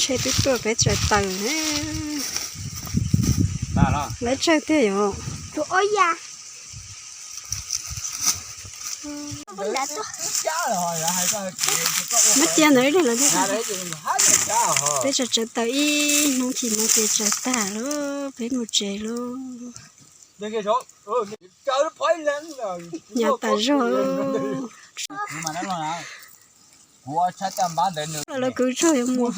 Tsheb twb tuaj peb tsaws taws. Lawv tsawg tiag yom? Muab cia ntawd ib leeg los thiab. Peb tsaws tsaws taws ib hnub chim no ces tsaws tag lawm, peb mus tsev lawm. Hnyav tas zog. Lawv kwv tsuag yuav mus.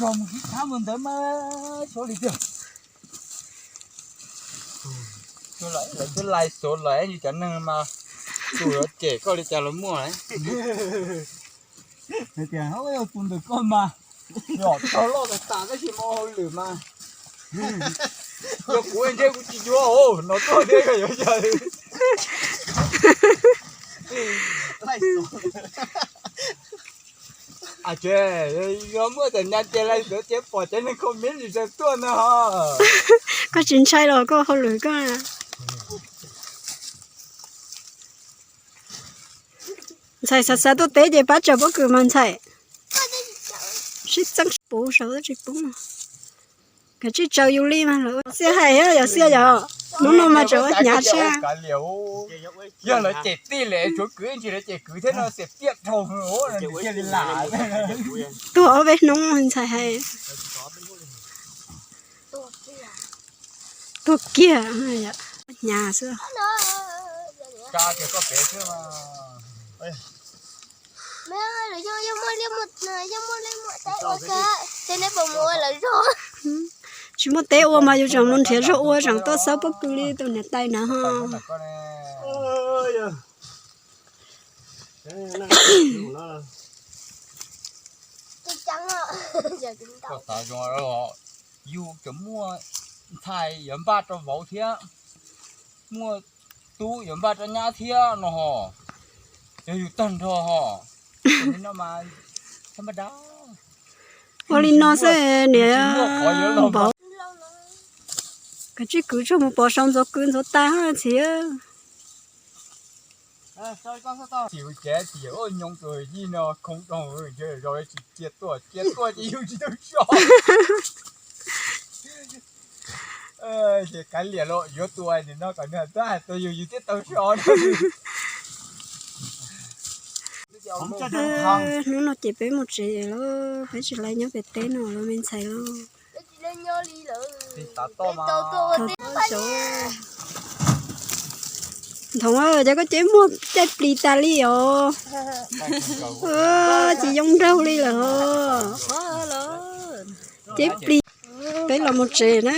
Lawv twb lais xov lawm, cov neeg mas tus yuav cem koj li cas los muaj. Tias tus ntawm koj mas yom, tog loj tas tas tab sis mas hauj lwm mas yog kuv ntshe kuv tsis yuav os, no tuaj thiab koj yuav yog. Tsev, yog muaj tam nyab ces lais xov ces pom cov neeg comment tsis tau tuaj na ho. Koj tsis ntshai los koj hauj lwm koj. Ntxhais xav xav tuaj teb ces pab tsaws pob kws mas ntxhais. Sib txeeb puv saum tsis poob. Kav tsij tsaws yus li mas lawm. Xiab hais yog xiab yom, hnub no mas tsaws ua hnyav tshaj. Yog lawv cem tij lawm, tsuav kwv ntsis lawv cem kwv thiab no xiam tiaj dhau. Tuag ob peb hnub ntxhais hais. Tuag kiag, hnyav xwb. Tsis muaj teb ua mas yus tseem mus nrhiav zaub ua, tseem tuaj xawb pob kws li tus niam tais na ho. Yus cov muaj ntxhais yuav npaj rau vauv thiab, muaj tub yuav npaj rau nyab thiab no ho, yog yus tag nrho ho. Ua li no xwb niam vauv, kav tsij kwv tsuag mus pov saum ntxuav kwv ntxuav tais ho txiv. Tsis ua cas, tsis ua nyob tus yij no khoob rau, tsis cia tuaj, cia tuaj ces yus tsis tau so. Ces kav liam los yuav tus nim no kom nws hais tias yus yus thiaj tau so. Hnub no ces peb mus tsev lawm, peb tsis laiv nyob pem teb no lawm me ntxhais lauj. Nthoov, cas koj cev muag caij plis tas li os? Tsis yoo nraug li lawm. Cev plis. Peb los mus tsev na,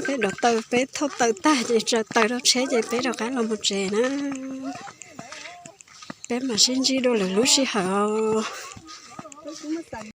peb dov taws, peb thauj taws tag ces tsaws taws rau tsheb ces peb rov qab los mus tsev na. Peb mam sib ntsib dua lwm lub sij hawm.